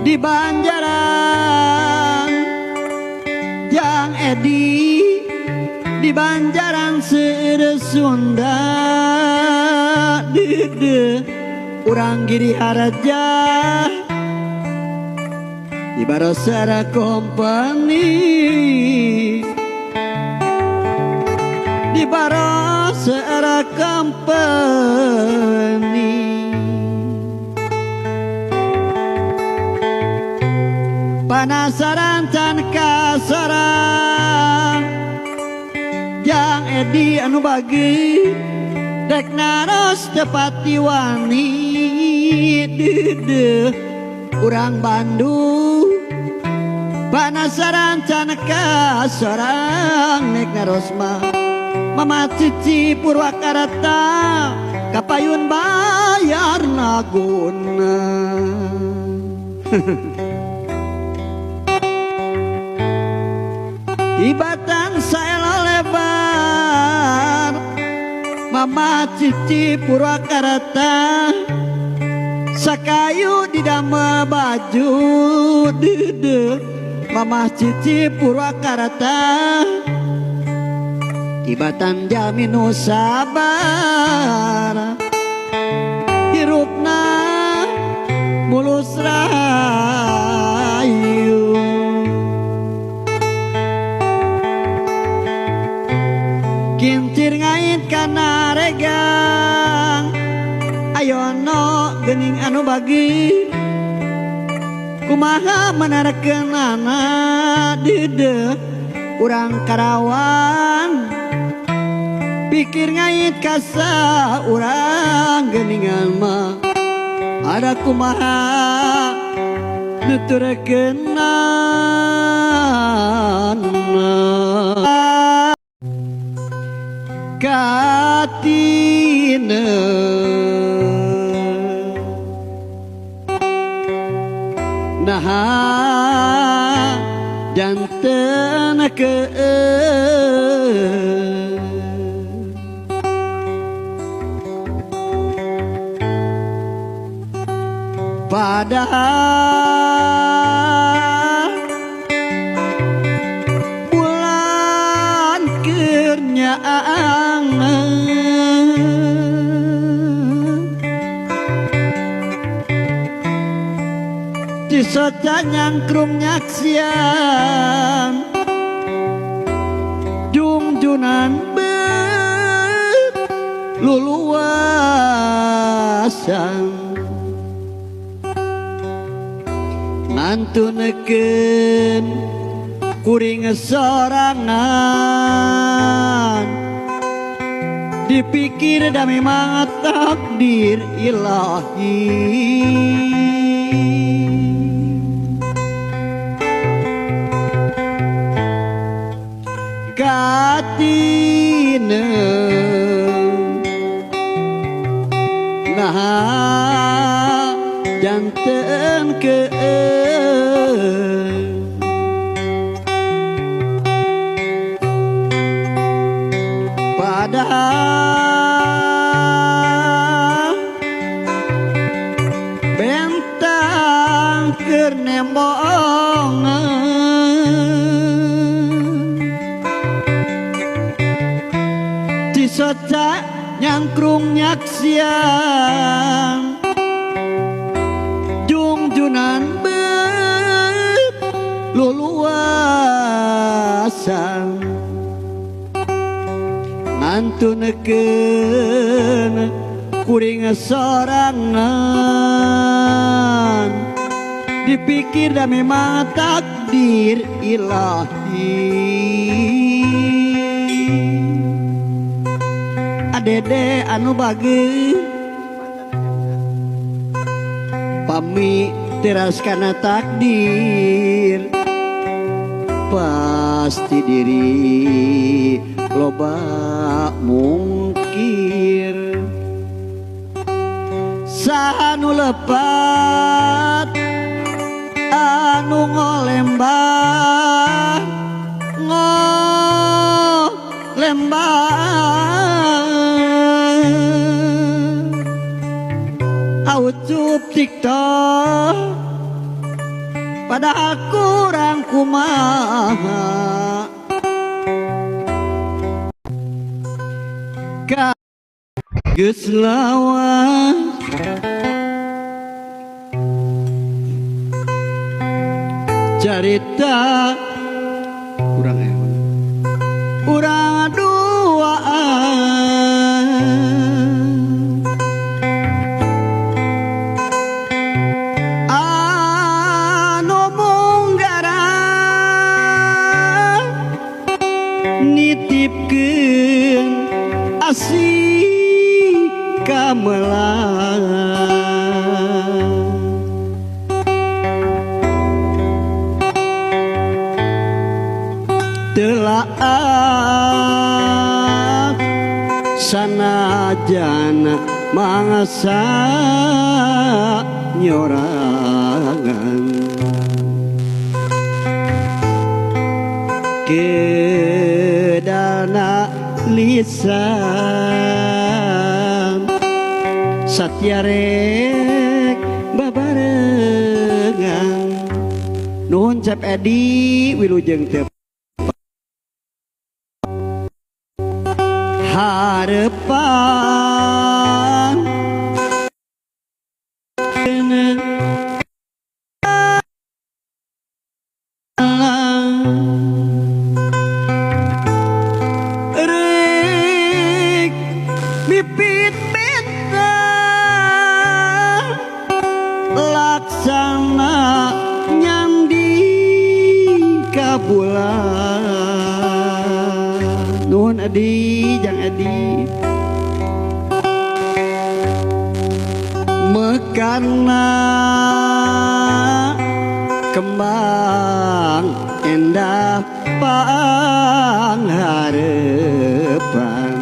di Banjaran Jang Edi di Banjaran seueur Sunda deudeuh urang Giri Haraja di Barosara Company di Barosara Company panasaran can kasarang Jang Edi anu bagi dek naros tepati wani deudeuh urang Bandung panasaran can kasarang nek naros mah Mama Cici Purwakarta kapayun bayar naguna. Tibatan saela lebar Mama Cici Purwakarta sakayu didamel baju deudeuh Mama Cici Purwakarta tibatan jalmi nu sabar hirupna mulus rahayu kincir ngait kana regang ayono geuning anu bagi kumaha menarekeunana deudeuh urang Karawang pikir ngait kasa urang geuningan mah ada kumaha nuturkeunana katina naha janten padahal bulan keur nyaangan Cisoca nyangkrung nyaksian jungjunan beut luluasan ngantunekeun kuring sorangan dipikir da memang takdir ilahi katina naha janten padahal bentang keur nembongan Cisoca nyangkrung nyaksian jungjunan beut luluasan ngantunekeun kuring sorangan dipikir da memang takdir ilahi adede anu bagi pami teras kana takdir pasti diri loba mungkir saha nu lepat anu ngolembah ngolembah aucup TikTok Padahal kurang kumaha ka geus lawas carita kurang urang duaan anu munggara nitipkeun asih kamelang telaak sanajan mangsa nyorangan kedana lisan satyarek babarengan. Nuhun Cep Edi wilujeng teu harepan rek mipit beta laksana nyandi kabulan. Nuhun Edi jang Edi mekana kembang endah pangharepan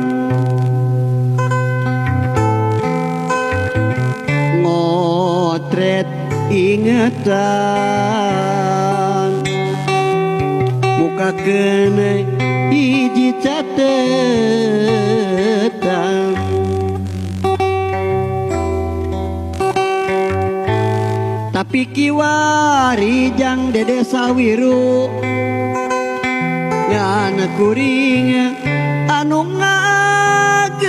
ngotret ingetan muka kene hiji catetan tapi kiwari jang Dede Sawiru ngana kuring anu ngageri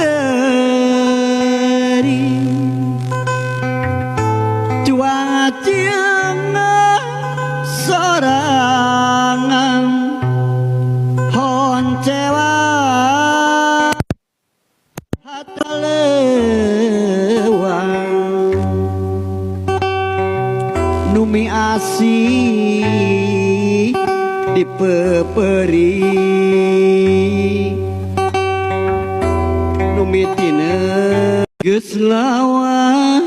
cuacieuna sorangan honcewa hatalewang numi asih dipeperi numi tina geus lawas.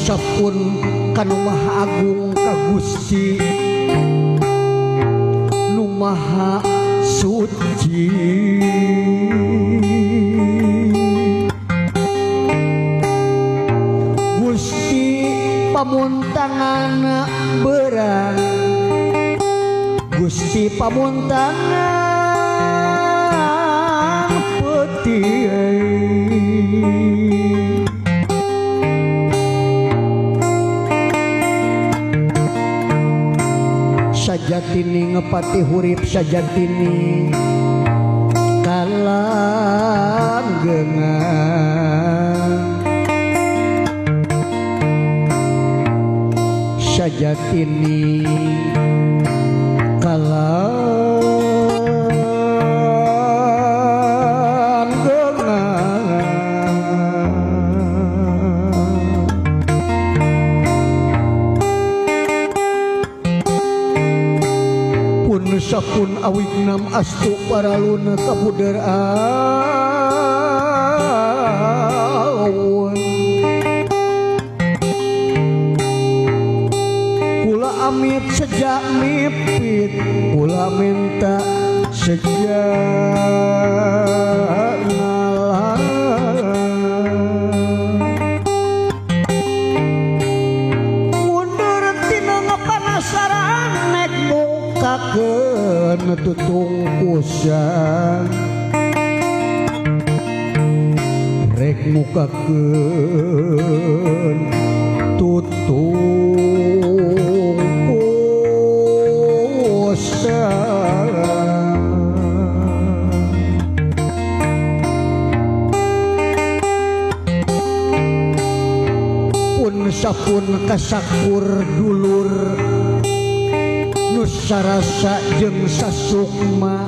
Sapun kanu Maha Agung ka Gusti nu Maha Suci Gusti pamuntangan berang Gusti pamuntangan putih sajatini ngepati hurip sajatini kalanggengan sajatini kalanggengan sapun awignam astu paraluna kabuder awun kula amit sejak mipit kula minta sejak ngalah mundur tina ngapanasaran nek mukakeun tutungkusan Rek mukakeun tutung pusa pun sapun kasakur dulur nu sarasa jeung sasukma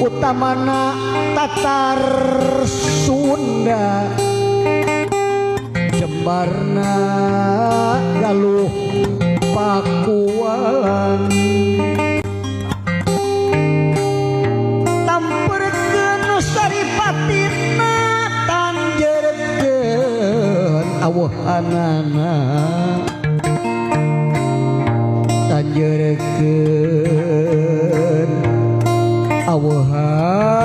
utamana Tatar Sunda Jembarna Galuh Pakuan tamperkeun saripatina tanjerkeun awuhanana tanjerkeun awuhanana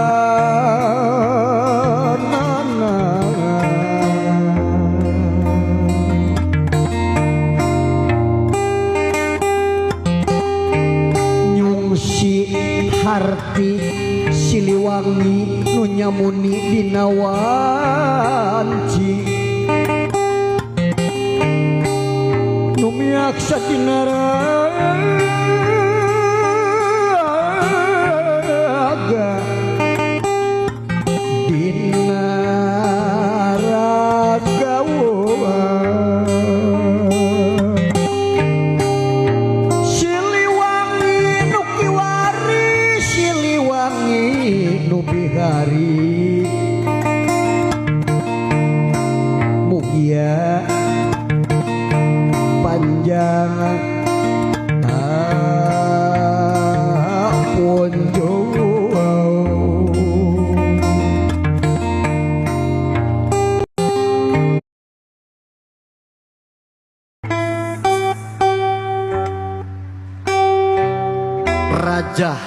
nyungsi harti Siliwangi nu nyamuni dina wanci nu miaksa dina raga dina raga Siliwangi nu kiwari Siliwangi nu bihari mugia panjang ampun jauh. Raja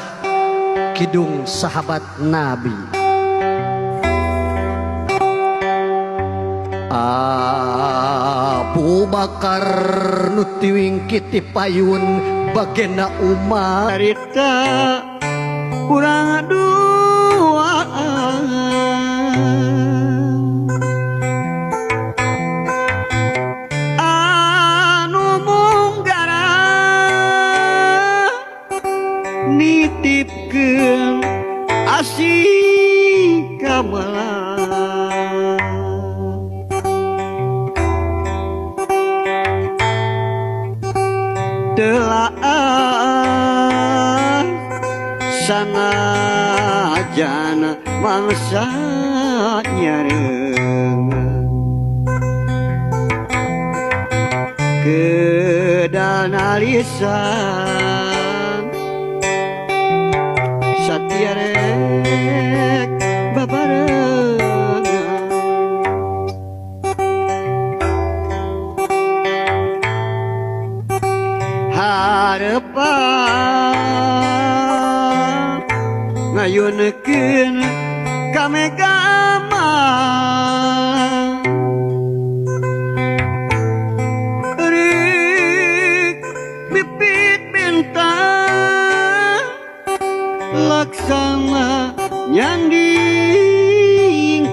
Kidung sahabat Nabi Abu Bakar nu tiwingkit ti payun bagena Umar carita urang duaan anu munggara nitipkeun asih kamala telaah sanajana mangsa nyarengan kedanalisan satiarek babarengan harepan ngayunkeun ka megama rek mipit bintang laksana nyanding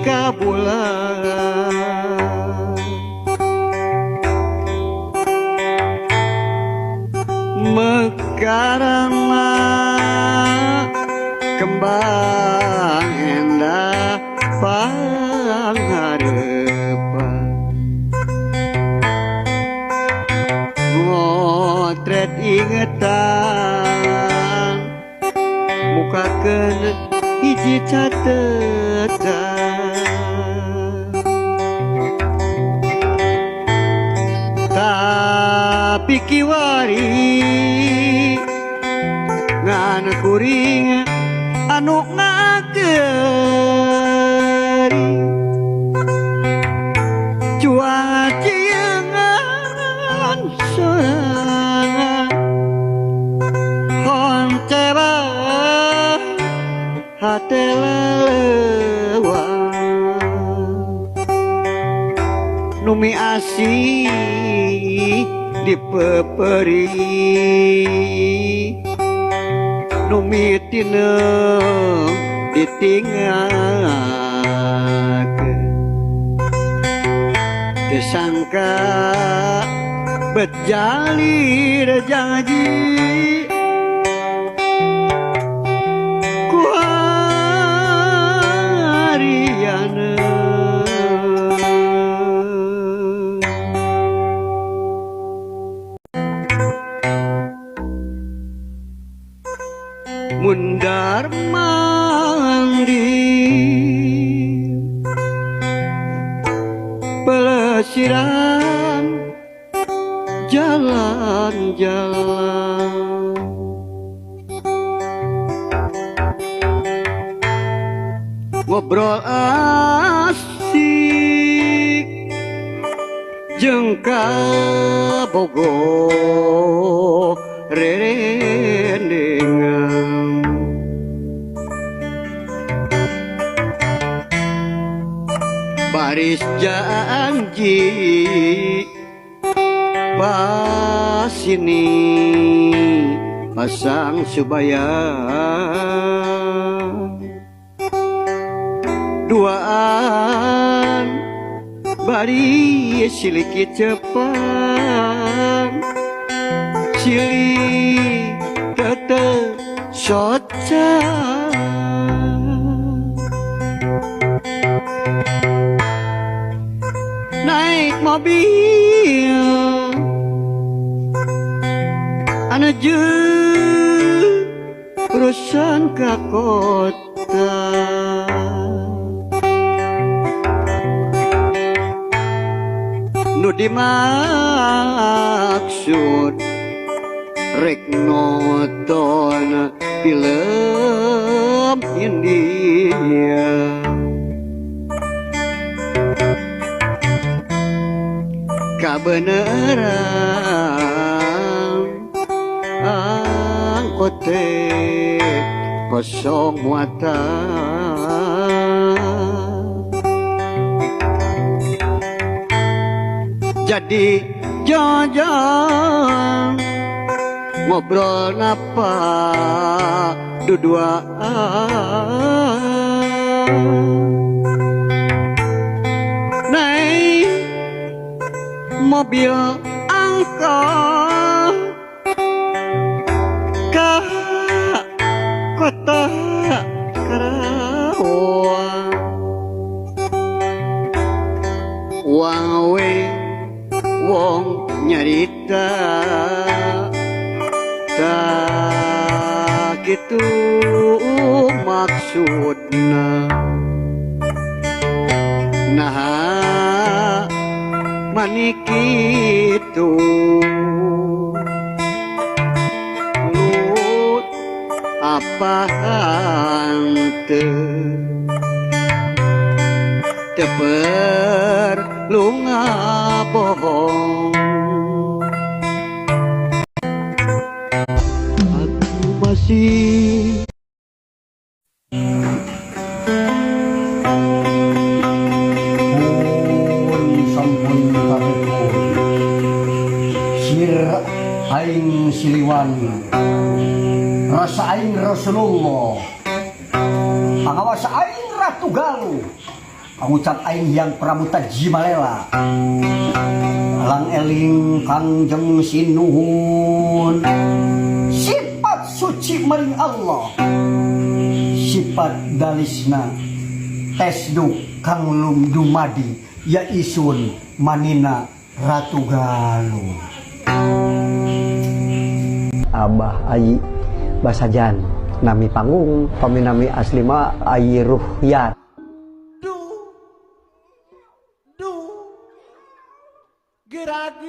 ka bulan mekarana kembang endah pangarepan motret ingetan mukakeun hiji catetan tapi kiwari ngan kuring anu ngageri cuaciengan sorangan honceba hate lelewang numi asih dipeperi numi tineng ditinggalkeun teu sangka bet jalir janji ku hariana mundar mandir pelesiran jalan-jalan ngobrol asik jeung kabogo rerendengan baris janji pasini pasang subaya duaan bari siliki cepang silih tetep soca naik mobil anu jurusan ka kota nu dimaksud rek nonton film India kabeneran angkot teh kosong muatan jadi jajan ngobrol napa duduaan naik mobil angkot ke kota Karawang wawe wong nyarita tak gitu maksudna nah manik itu lut apa hanteu teu perlu ngabohong aku masih sampun pamipun sir aing Siliwangi rasa aing Rasulullah pangawasa aing Ratu Galuh pangucap aing Hyang Pramuta Jimalela alang eling Kangjeng Sinuhun sifat suci maring Allah sifat dalisna tesdu kang lum dumadi ya isun manina Ratu Galuh. Abah Ayi Basajan nami panggung paminami asli mah Ayi Ruhyat. Du du geura-geura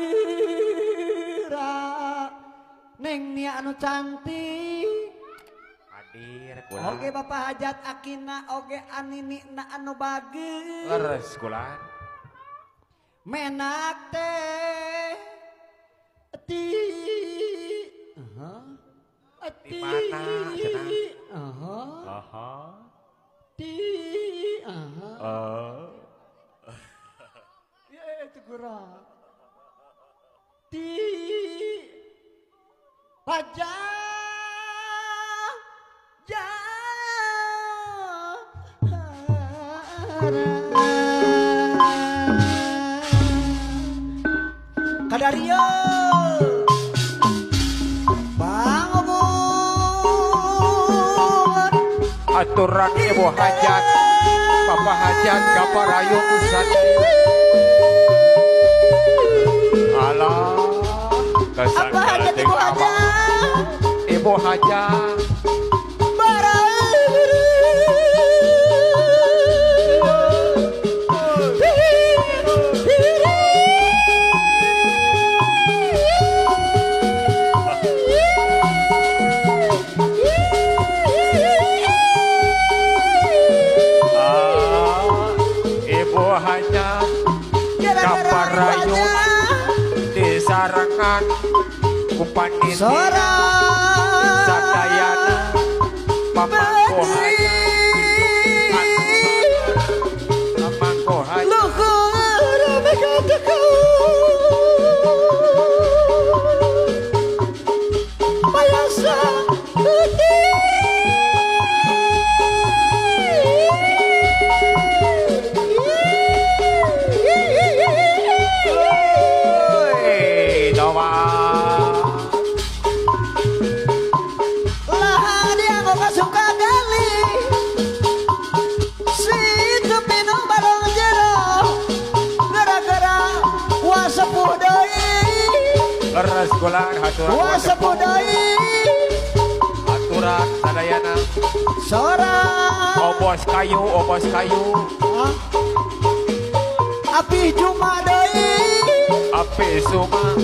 neng nia anu cantik hadir kula. Oge Bapak Hajat akina oge anini na anu bageus. Leres kula. Menak teh ti di mana cenah? Ti ya itu gerak ti pajak Kadario Bang aturan ibu hajat Bapak hajat kaparayung sati alah apa hajat ibu hajat ibu hajat disarangan kupaniti sadayana pamangko pamangko leres golan haturan wasepuh deui aturan sadayana sora obos kayu api juma deui api suma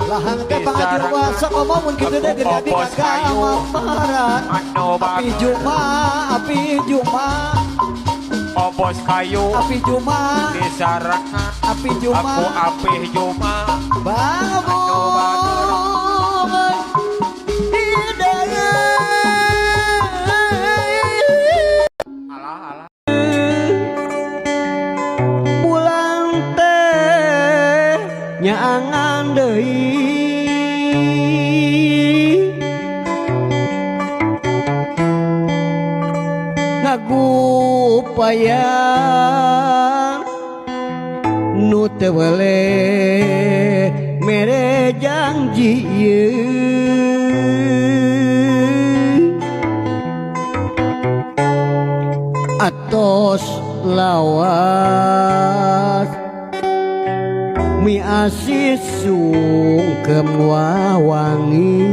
lahang teh pangajur wasak omong mun kitu teh jadi abi kagak mamaran api juma api juma obos kayu api juma disarangan api juma aku api juma bangun alah alah bulan teh nyaangan deui ngagupayan nu teu weleh mere janji ieu atos lawas mi asih sungkem wawangi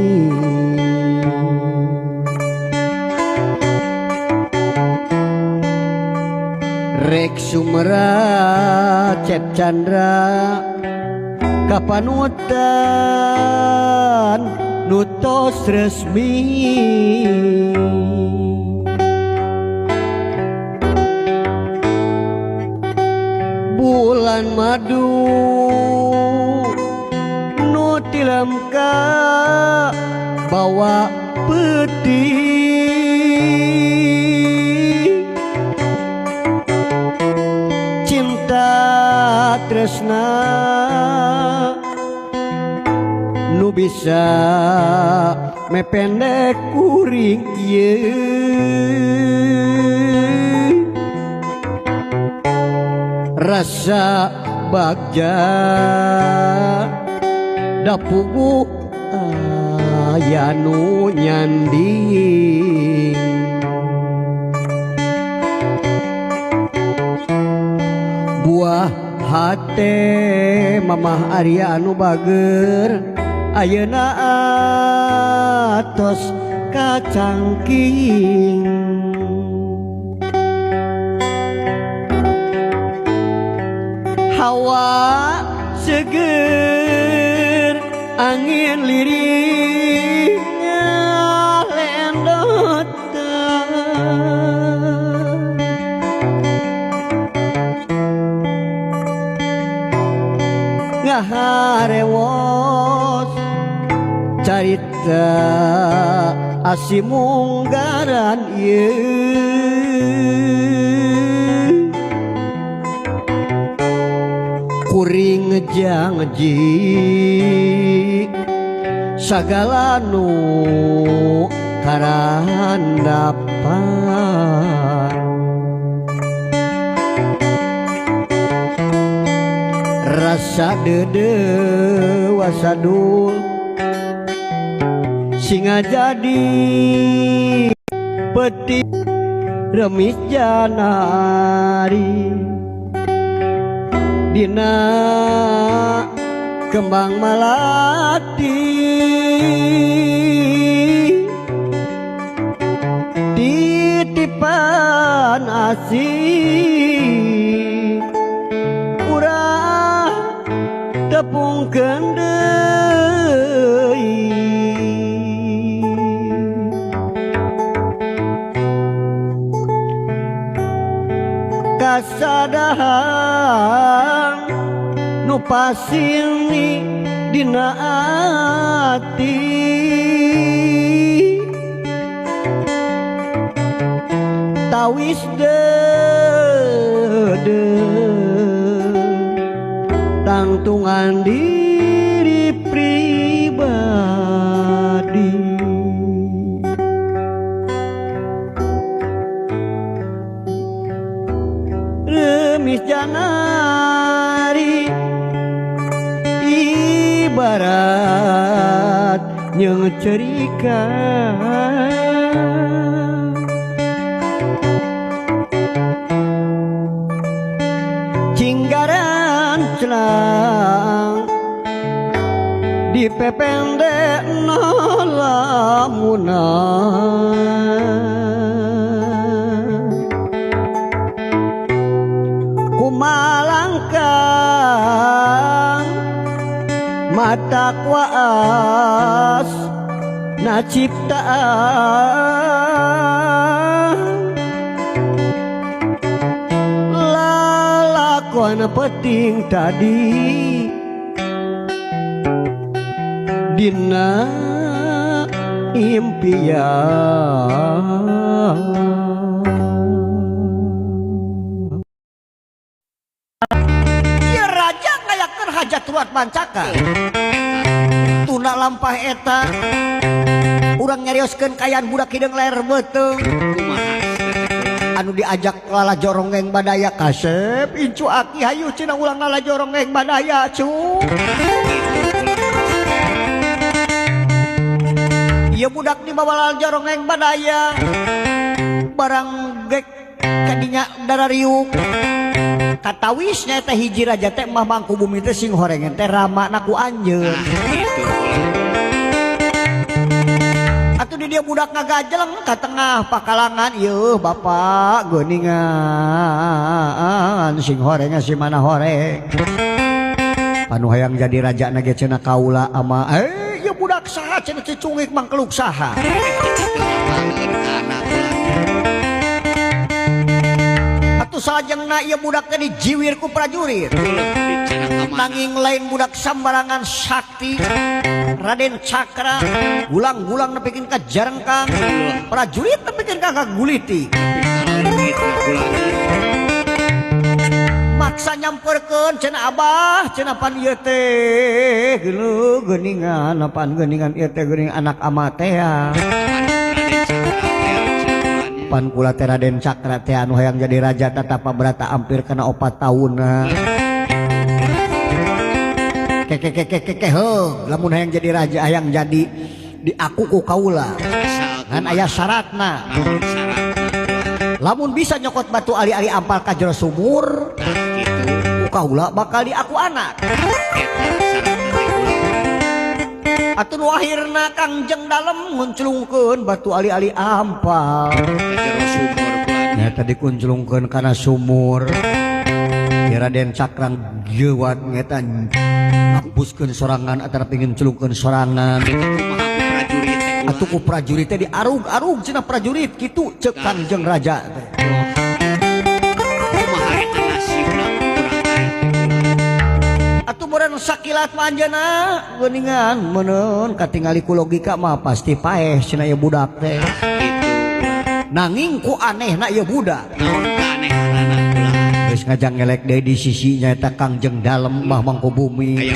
rek sumera Cep Chandra kapanutan nutos resmi bulan madu nu tilem ka bawa peti cinta tresna nu bisa mependek kuring ieu rasa bagja dapugu aya nu nyanding buah hate Mamah Arya anu bager ayeuna atos kacangking hawa seger angin lirih ngalendotan ngaharewos carita asimunggaran ieu kuring janji sagala nu karandapan. Rasa deudeuh wasadul singa jadi peti remis janari dina kembang malati titipan asih urang tepungkeun deui kasadahang nu pasini dina ati tawis deudeuh tangtungan diri pribadi remis janari ibarat nyeung cerika cinggaran celang di pepende lamunan kumalangkang mata kuas na ciptaan lalakon peting tadi dina impian. Ieu raja ngayakeun hajat ruat bancaka tuna lampah eta urang nyarioskeun kaayaan budak hideung ler beuteung anu diajak lala joronggeng badaya kasep incu aki hayu cenah ulang lala joronggeng badaya cu. Ieu budak dibawa lala joronggeng badaya barang gek kadinya darariuk katawisnya teh hiji raja teh mah mangku bumi teh sing horengan teh ramana ku anjeun. Atuh di dia budak ngagajeleng ka tengah pakalangan ieu bapak geuningan sing horeng si mana horeng anu hayang jadi raja na ge cenah kaula ama ieu budak saha cenah cicungik mangkeluk saha. Atuh salajengna ieu budak teh dijiwir ku prajurit nanging lain budak sambarangan sakti Raden Cakra gulang-gulang nepikeun ka jarengkang prajurit nepikeun ka kaguliti maksa nyamperkeun cenah abah cenah pan ieu teh geuleuh geuningan apaan geuningan ieu teh geuning anak ama teh pan kula teh Raden Cakra teh anu hayang jadi raja tatapa berata ampir kana 4 taunna kekekekekeke heuh lamun hayang jadi raja hayang jadi diaku ku kaula ngan aya syaratna lamun bisa nyokot batu ali-ali ampal ka jero sumur ku kaula bakal diaku anak. Atuh nu akhirna Kangjeng Dalem ngunclungkeun batu ali-ali ampal ka jero sumur nya tadi kunclungkeun kana sumur Raden Cakra geuwat ngeta ngapuskeun sorangan antara pingin celungkeun sorangan atuh ku prajurit teh diarug-arug cenah prajurit kitu ceuk Kangjeng Raja teh. Atuh meureun sakilat mah anjeunna geuningan meuneun katingali ku logika mah pasti paeh cenah ieu budak teh nanging ku anehna ieu budak naon kaanehanana geus ngajang ngelek deui di sisi nyaeta Kangjeng Dalem mah mangku bumi.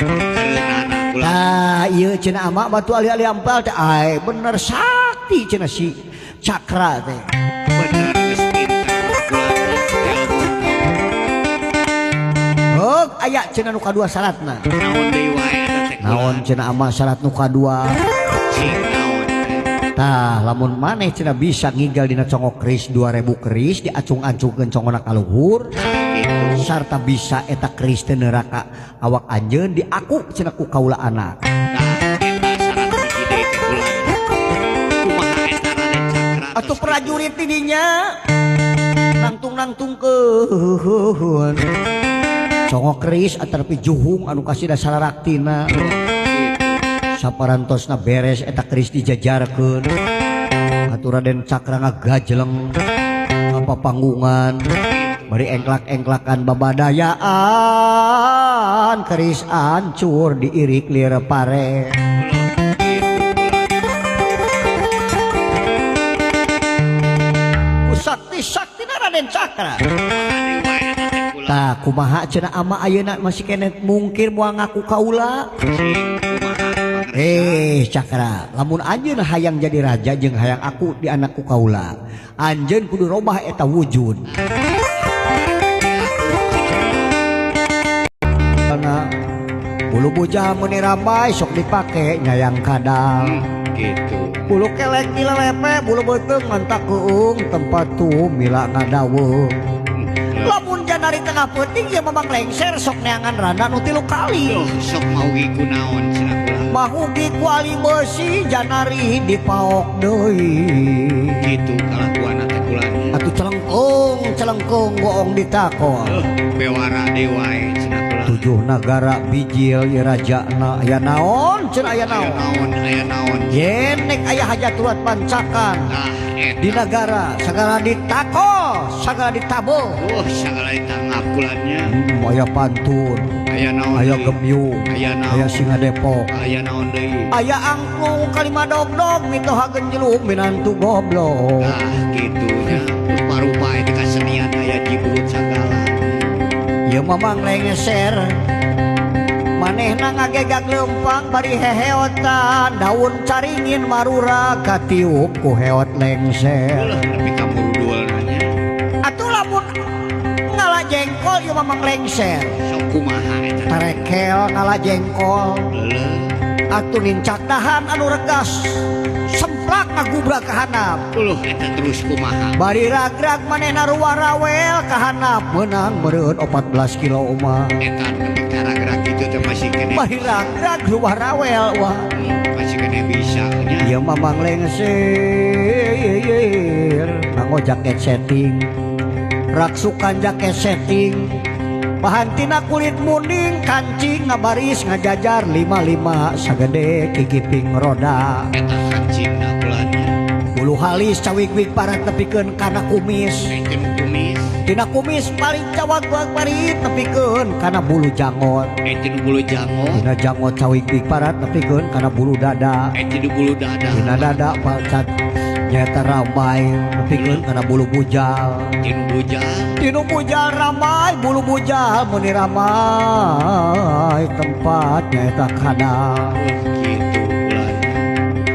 Tah ieu cenah ama batu ali-ali ampal teh ai bener sakti cenah si Cakra teh. Bener geus pintar. Heuh Aya cenah nu kadua syaratna. Naon deui wae eta teh? Naon cenah ama syarat nu kadua? Cing naon teh? Tah lamun maneh cenah bisa ngigal dina congok keris 2000 keris diacung-acungkeun congona ka luhur Gitu. sarta bisa eta keris teh neraka awak anjeun diaku cenah ku kaula anak. Tah eta syarat hiji deui teh kulan. Kumaha eta Raden Cakra? Atuh prajurit ti dinya nangtung-nangtungkeun Congok keris atanapi juhung anu kasih salaraktina. Gitu. Saparantosna beres eta keris dijajarkeun. Atuh Raden Cakra ngagajeleng ka papanggungan bari engklak-engklakan babadayaan keris ancur diirik lir pare. Ku sakti-saktina Raden Cakra. Kumaha deui wae eta teh kulan? Tah kumaha cenah ama ayeuna masih keneh mungkir moal ngaku kaula? Cing kumaha pangersa? Cakra, lamun anjeun hayang jadi raja jeung hayang aku di anakku kaula, anjeun kudu robah eta wujud. Karena bulu bujang meuni ramai sok dipake nyayang kadal. Gitu. Bulu kelek dilelepe, bulu beuteung mantak keung tempat tuh mila ngadaweung. Lamun janari tengah peuting ieu mamang lengser sok neangan randa nu 3 kali. Duh, sok maugi ku naon cenah kula? Mahugi ku ali beusi janari dipaok deui. Gitu kalakuanna teh kulan. Atuh celengkung celengkung goong ditakon. Bewara deui wae cenah kula. 7 nagara bijil ieu rajana aya naon cenah aya Aya naon? naon, aya naon. Yen nek aya hajat ruat pancakan Tah eta. di nagara sagala ditako sagala ditabo. Sagala ditangap kulannya. Aya pantun, Aya naon aya deui? gemyung, Aya naon? aya singa Depok, Aya naon deui? aya angklung kalima dogdog mitoha genjelung minantu goblok. Tah kitu nya. Rupa-rupa eta kasenian aya jibrut sagala. Ieu mamang lengser manehna ngagegag leumpang bari heheotan daun caringin marura katiup ku heot lengser. Uleuh nepi ka murudulna nya. Atuh lamun ngala jengkol ieu mamang lengser. Sok kumaha eta? Tarekel ngala jengkol. Leuleh. Atuh nincak dahan anu regas semplak ngagubrak ka handap. Uluh eta terus kumaha? Bari ragrag manehna ruwarawel ka handap Meunang meureun 14 kilo mah. Eta nepi ka ragrag kitu teh masih keneh. Bari ragrag ruwarawel wah. Masih keneh bisa nya. Ieu mamang lengser nganggo jaket setting, raksukan jaket setting bahantina kulit munding kancing ngabaris ngajajar 55 sagede kikiping roda. Eta kancingna kulannya. Bulu halis cawig-wig parat nepikeun kana kumis. Eta nu kumis. Tina kumis paling cawag-wag parit nepikeun kana bulu janggot. Eta nu bulu janggot. Tina janggot cawig-wig parat nepikeun kana bulu dada. Eta nu bulu dada. Tina dada pacat nyata ramai nepikeun kana bulu bujal. Tinu bujal. Tinu bujal ramai bulu bujal meuni ramai tempat nyaeta kadal. Gitu kulannya.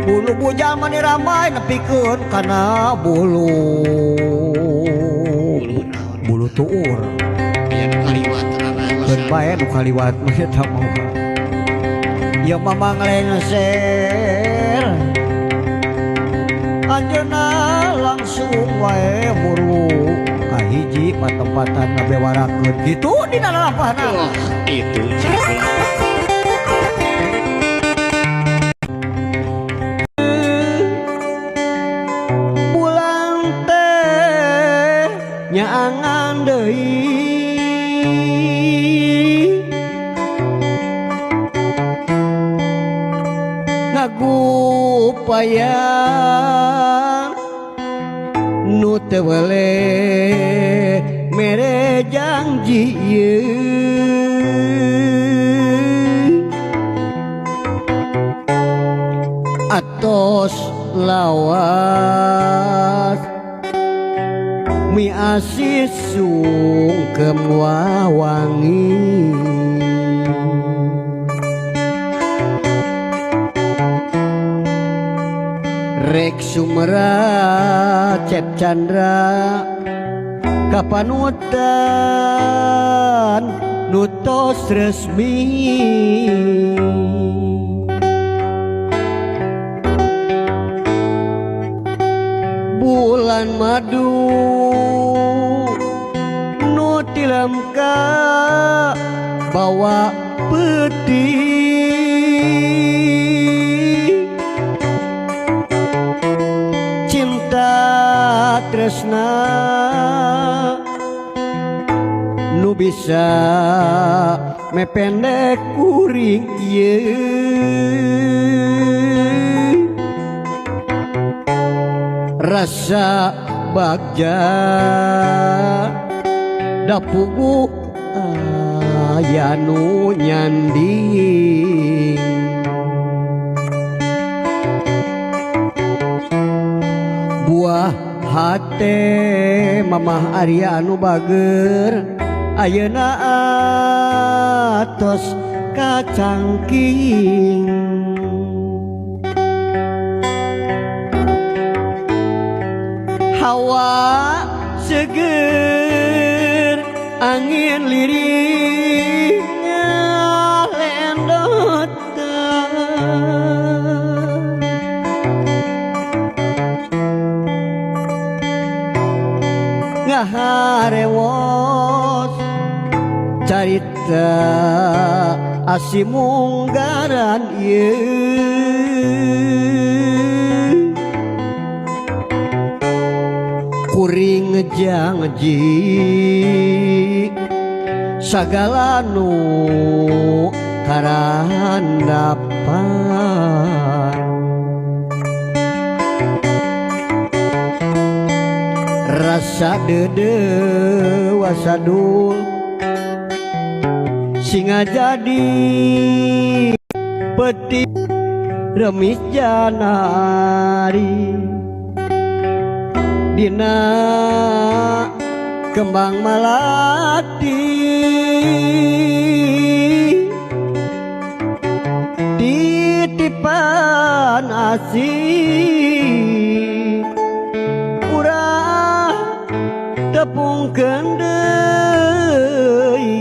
Bulu bujal meuni ramai nepikeun kana bulu Bulu naon? Bulu tuur. Aya nu kaliwat raraosan. Keun bae nu kaliwat mah eta mah. Ieu mamang lengser anjeunna langsung wae muru ka hiji patempatan ngabewarakeun kitu dina lalampahna. Oh, itu cenah kula. Bulan teh nyaangan deui ngagupayan nu teu weleh mere janji ieu atos lawas mi asih sungkem wawangi rek sumera Cep Chandra kapanutan nu tos resmi bulan madu nu tilem ka bawa peti cinta tresna nu bisa mependek kuring ieu rasa bagja dapugu aya nu nyanding buah hate Mamah Arya anu bager ayeuna atos kacangking hawa seger angin lirik ngalendot ngaharewos carita asimunggaran ieu kuring janji sagala nu karandapan rasa deudeuh wasadul singa jadi peti remis janari dina kembang malati titipan asih urang tepungkeun deui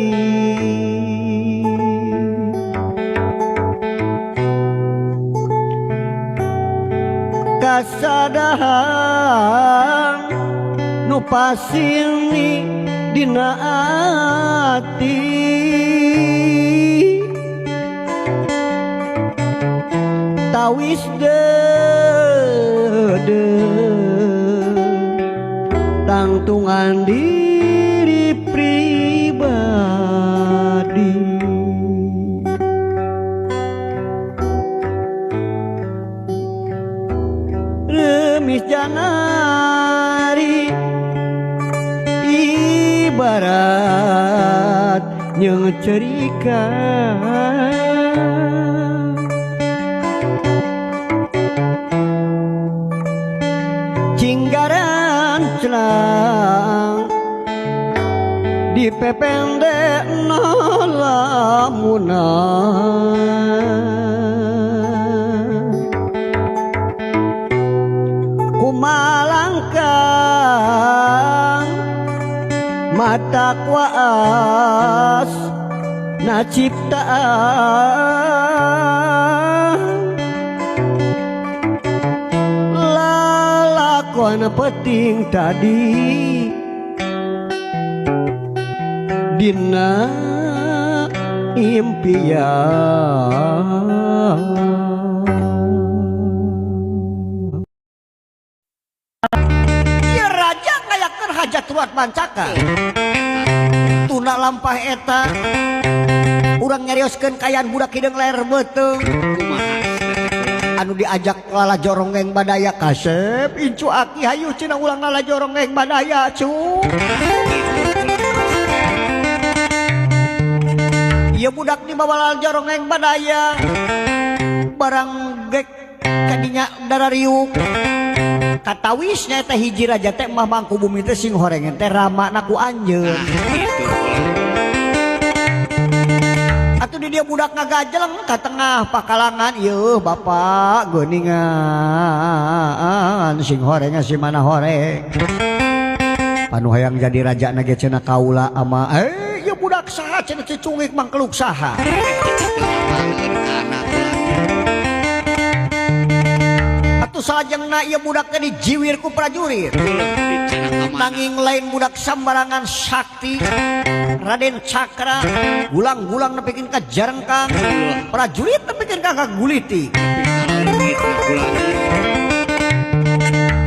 kasadahan nu pasini dina ati tawis deudeuh tangtungan diri pribadi remis janari ibarat nyeung cerika cinggaran celang dipependek lamunan kumalangkang mata kuas na ciptaan lalakon peting tadi dina impian. Ieu raja ngayakeun hajat ruat bancaka tuna lampah eta urang nyarioskeun kaayaan budak hideung ler beuteung anu diajak lala joronggeng badaya kasep incu aki hayu cenah ulang lala joronggeng badaya cu. Ieu budak dibawa lala joronggeng badaya barang gek kadinya darariuk katawisnya teh hiji raja teh mah mangku bumi teh sing horengen teh ramana ku anjeun. Atuh di dia budak ngagajeleng ka tengah pakalangan ieu bapak geuningan sing horeng si mana horeng anu hayang jadi raja na ge cenah kaula ama ieu budak saha cenah cicungik mangkeluk saha. Apaleun kana kulannya. Atuh salajengna ieu budak teh dijiwir ku prajurit. Uleuh dicanak ka mana? Nanging lain budak sambarangan sakti. Raden Cakra gulang-gulang nepikeun ka jarengkang. Prajurit nepikeun ka kaguliti. Nepi ka leungitna kulannya.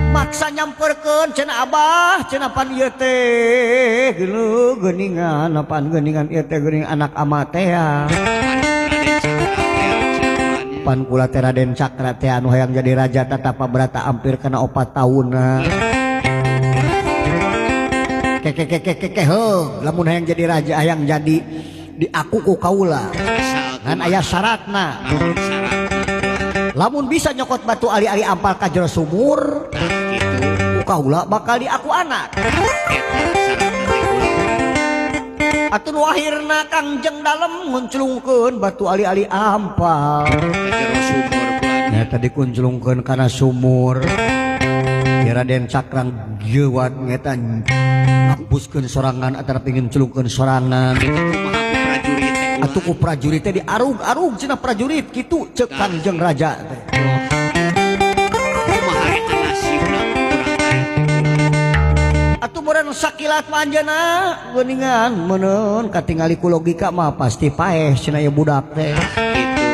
Maksa nyamperkeun cenah abah cenah pan ieu teh geuleuh geuningan apaan geuningan ieu teh geuning anak ama teh ya. Pan Raden Cakra teh cenah kulannya. Pan kula teh Raden Cakra teh anu hayang jadi raja tatapa berata hampir kana 4 taunna. Ke ke ke ke ke heug lamun hayang jadi raja hayang jadi diaku ku kaula. Asal Ngan aya syaratna. Naon syaratna? Lamun bisa nyokot batu ali-ali ampal ka jero sumur, Tah kitu. ku kaula bakal diaku anak. Eta syaratna teh kulannya. Atuh nu akhirna Kangjeng Dalem ngunclungkeun batu ali-ali ampal. Ka jero sumur kulannya. Nya tadi kunclungkeun kana sumur. Ya Raden Cakra geuwat ngeta ngapuskeun sorangan antara pingin celungkeun sorangan. Eta kumaha ku prajurit teh kulannya? Atuh ku prajurit teh diarug-arug cenah prajurit kitu ceuk Kangjeng Raja teh. Kumaha eta nasibna kurang teh kulannya? Atuh meureun sakilat mah anjeunna geuningan meureun katingali ku logika mah pasti paeh cenah ieu budak teh. Kitu.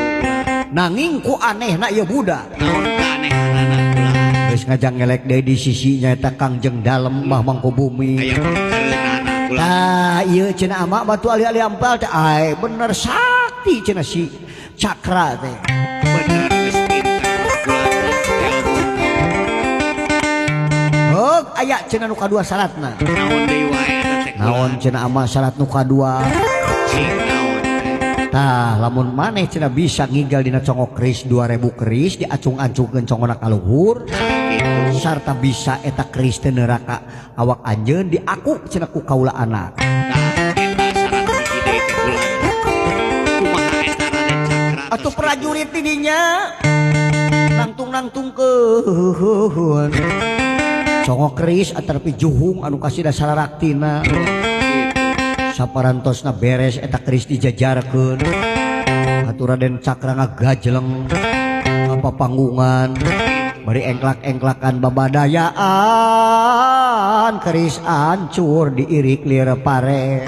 Nanging ku anehna ieu budak. Naon kaanehanana kulannya? Geus ngajang ngelek deui di sisi nyaeta Kangjeng Dalem Mbah Mangkubumi. Aya pangkereunana kulannya. Tah ieu cenah ama batu ali-ali ampal teh ai bener sakti cenah si Cakra teh. Bener geus pinter kulannya ilmu. Heug aya cenah nu kadua syaratna. Naon deui wae eta teh kulannya? Naon cenah ama syarat nu kadua? Cing naon teh? Tah lamun maneh cenah bisa ngigal dina congok keris 2000 keris diacung-acungkeun congona ka luhur. Gitu. Sarta bisa eta keris teh neraka awak anjeun diaku cenah ku kaula anak. Tah eta syarat hiji deui teh kulannya. Kumaha eta Raden Cakra? Atuh prajurit di dinya nangtung-nangtungkeun congok keris atanapi juhung anu kasih sararaktina. Gitu. Saparantosna beres eta keris dijajarkeun. Atuh Raden Cakra ngagajeleng apa panggungan bari engklak-engklakan babadayaan keris ancur diirik lir pare.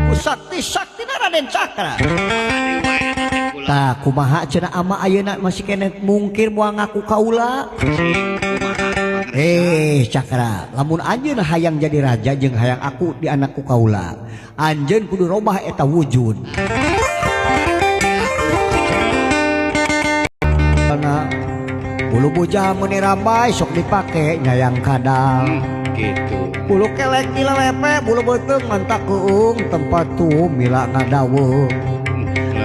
Ku sakti-saktina Raden Cakra. Tah kumaha cenah ama ayeuna masih keneh mungkir moal ngaku kaula. Cakra, lamun anjeun hayang jadi raja jeung hayang aku di anakku kaula, anjeun kudu robah eta wujud. Karena bulu bujang meuni rambai sok dipake nyayang kadal. Gitu. Bulu kelek dilelepe, bulu beuteung mantak keung tempat tuh mila ngadaweung.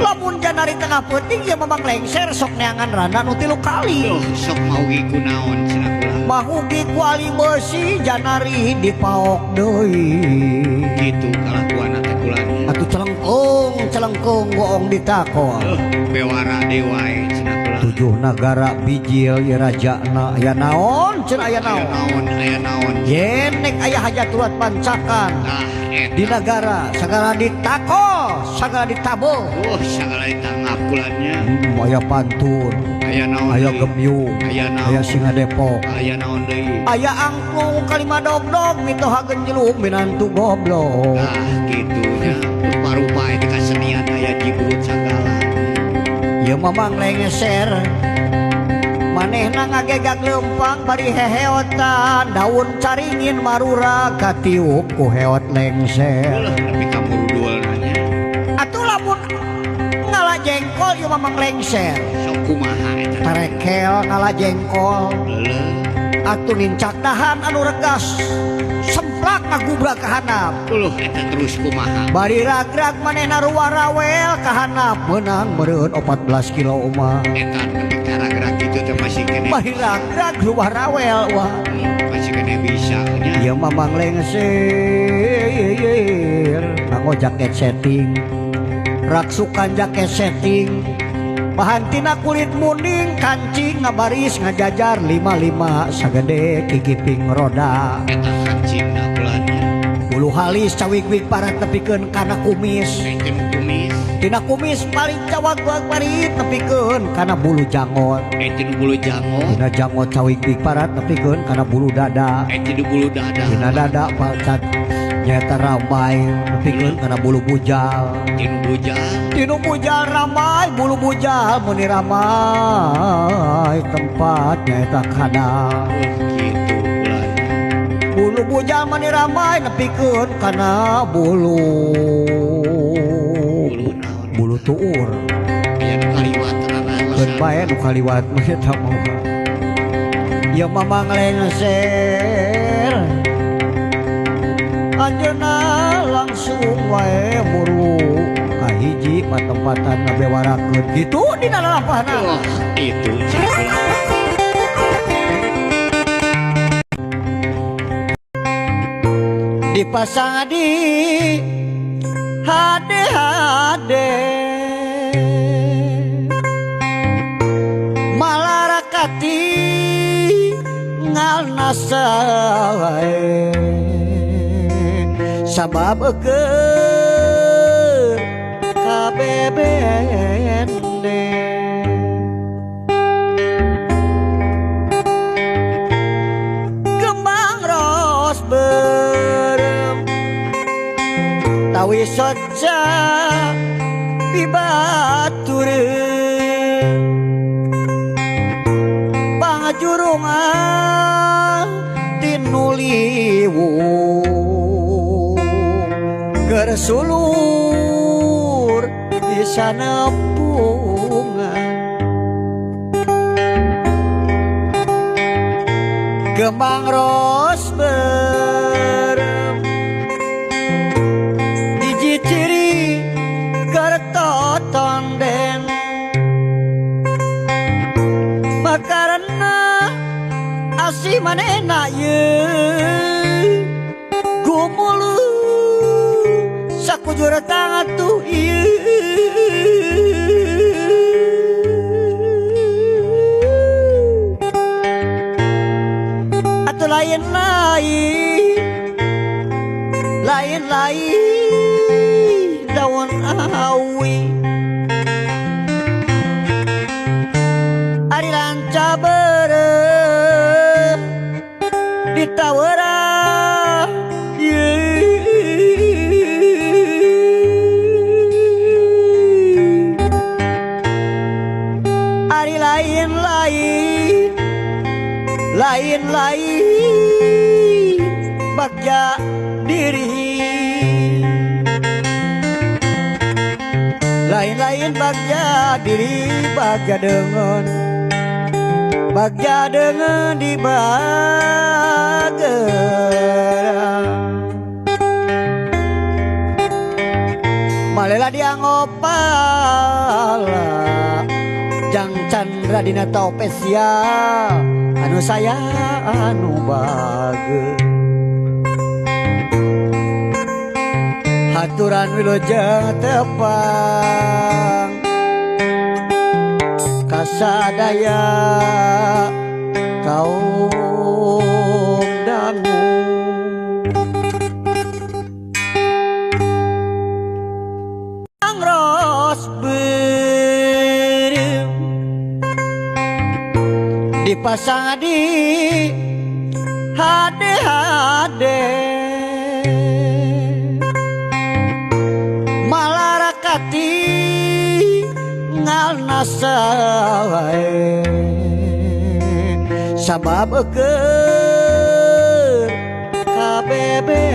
Lamun janari tengah peuting ieu mamang lengser sok neangan randa nu 3 kali. Duh, sok maugi ku naon cenah kula. Mahugi ku ali beusi janari dipaok deui. Gitu kalakuanna teh kulanya. Atuh celengkung celengkung goong ditakon. Bewara deui wae cenah kula. 7 nagara bijil ieu rajana aya naon cenah aya Aya naon. naon aya naon. Yen nek aya hajat ruat pancakan. Tah eta. Di nagara sagala ditako sagala ditabo. Sagala ditangap kulannya. Aya pantun, Aya naon aya deui? gemyung, Aya naon? aya singa Depok, Aya naon deui? Aya angklung kalima dogdog mitoha genjelung minantu goblok. Tah kitu nya rupa-rupa eta kasenian aya jibrut sagala. Ieu mamang lengeser manehna ngagegag leumpang bari heheotan daun caringin marura katiup ku heot lengser. Uleuh nepi ka murudulna nya. Atuh lamun ngala jengkol ieu mamang lengser. Sok kumaha eta? Tarekel ngala jengkol. Leuleh. Atuh nincak dahan anu regas semplak ngagubrak ka handap. Uluh eta terus kumaha? Bari ragrag manehna ruwarawel ka handap Meunang meureun 14 kilo mah. Eta nepi ka ragrag kitu teh masih keneh. Bari ragrag ruwarawel wah. Masih keneh bisa nya. Ieu mamang lengser nganggo jaket setting. Raksukan jaket setting. Bahantina kulit munding kancing ngabaris ngajajar 55 sagede kikiping roda. Eta kancingna kulannya. Bulu halis cawigwig parat nepikeun kana kumis. Tinu kumis. Tina kumis paling cawagwag parit nepikeun kana bulu janggot. Tinu bulu janggot. Tina janggot cawigwig parat nepikeun kana bulu dada. Tinu bulu dada. Tina dada pacat nyata ramai nepikeun kana bulu bujal. Tinu bujal. Tinu bujal ramai bulu bujal meni ramai tempat nyata kana. Gitu kulannya. Bulu bujal meni ramai nepikeun kana bulu. Bulu naon? Bulu tuur. Aya nu kaliwat rarana. Keun bae nu kaliwat mah eta mah. Ieu mah nglengser. Anjeunna langsung wae muru ka hiji patempatan ngabewarakeun kitu dina lalampahna. Oh, itu cik. Dipasang di hade-hade malarakati ngalnasa wae sabab eukeun kabebende. Kembang ros berem tawi soca pibatureun pangajurungan tinuliwung keur sulur bisa nepungan. Kembang ros berem hiji ciri kertotonden makarena asih manehna ieu gumulu sakujur tangan tuh ieu. Atuh lain-lain lain-lain daun awi ari lanca beureum ditaweran ari lain-lain lain-lain bagja diri lain-lain bagja diri bagja dengan di bageran malela diangopala jang candra dina topesia anu saya anu bage haturan wilujeng tepang kasadaya kaum dangu. Ros beureum dipasang di hade-hade malarakati ngalnasa wae sabab eukeun kabebende.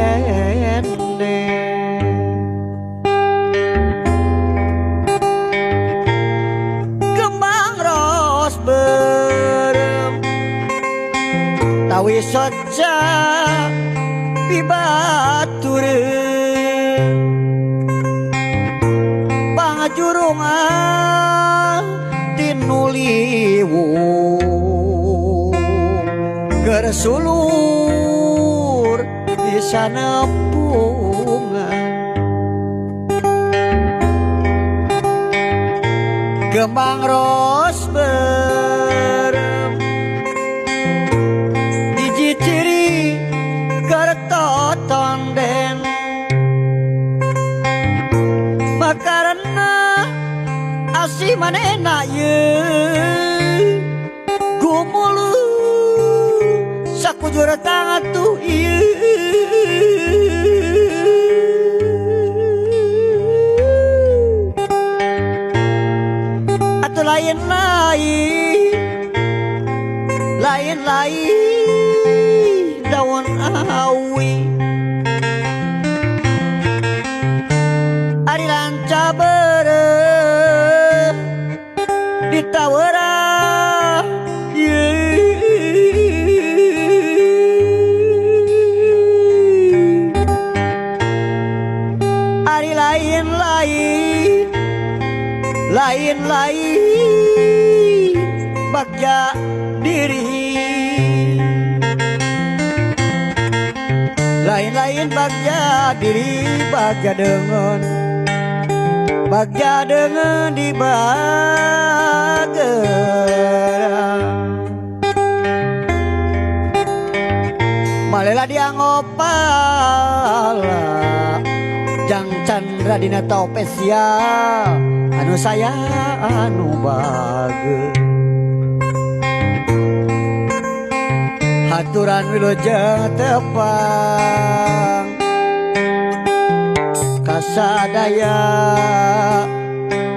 Kembang ros beureum tawi soca pibatureun pangajurungan tinuliwung keur sulur bisa nepungan. Kembang ros berem hiji ciri kertotonden makarena asih manehna ye gumulu sakujur tangan tuh ieu. Atuh lain-lain lain-lain daun awi ari lanca beureum ditawara ari lain-lain lain-lain bagja diri lain-lain bagja diri bagja dengan di bageran malela dia ngopala jang candra dina spesial anu saya anu bage haturan wilujeng tepang kasadaya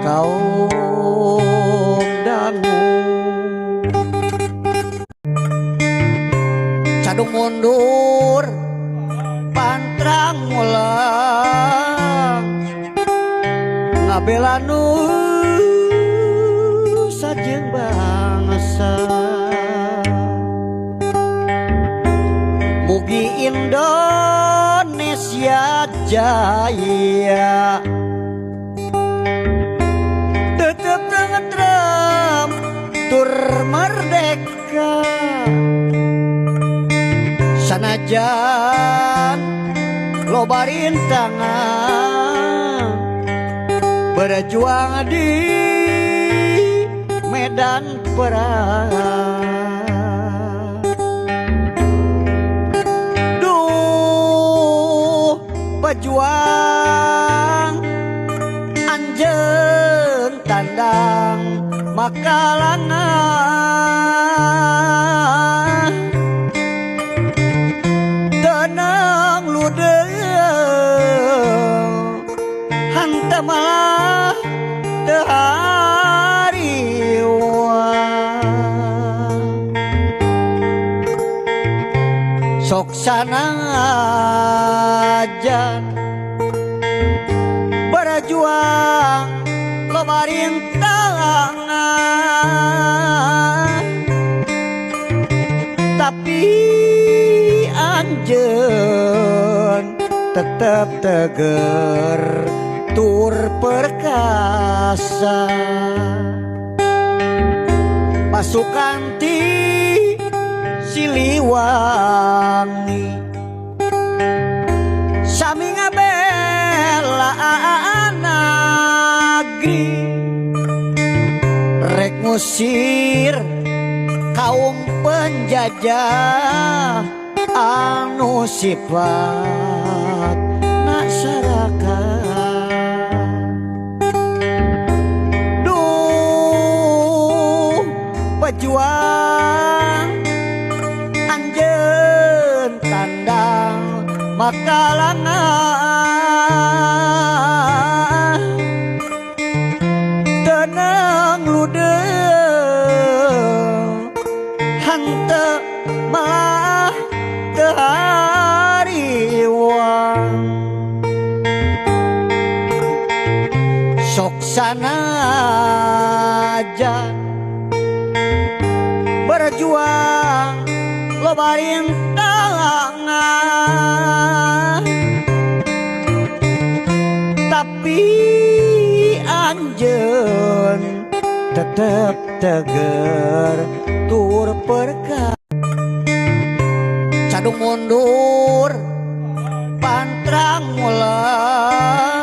kaum dangu cadung mundur pantrang mulang ngabela nu sajeung bangsa. Mugi Indonesia jaya tetep tentrem tur merdeka sanajan loba rintangan berjuang di medan perang. Duh pejuang anjeun tandang makalangan tenang ludeung hanteu malah teu hariwang sok sanajan berjuang loba rintangan tapi anjeun tetep teger tur perkasa pasukan ti Siliwangi sami ngabela nagri rek ngusir kaum penjajah anu sifat nasaraka. Duh pejuang anjeun tandang makalangan tenang ludeung hanteu malah teu hariwang sok sanajan berjuang loba rintangan tapi anjeun tetep teger tur perkasa cadung mundur pantrang mulang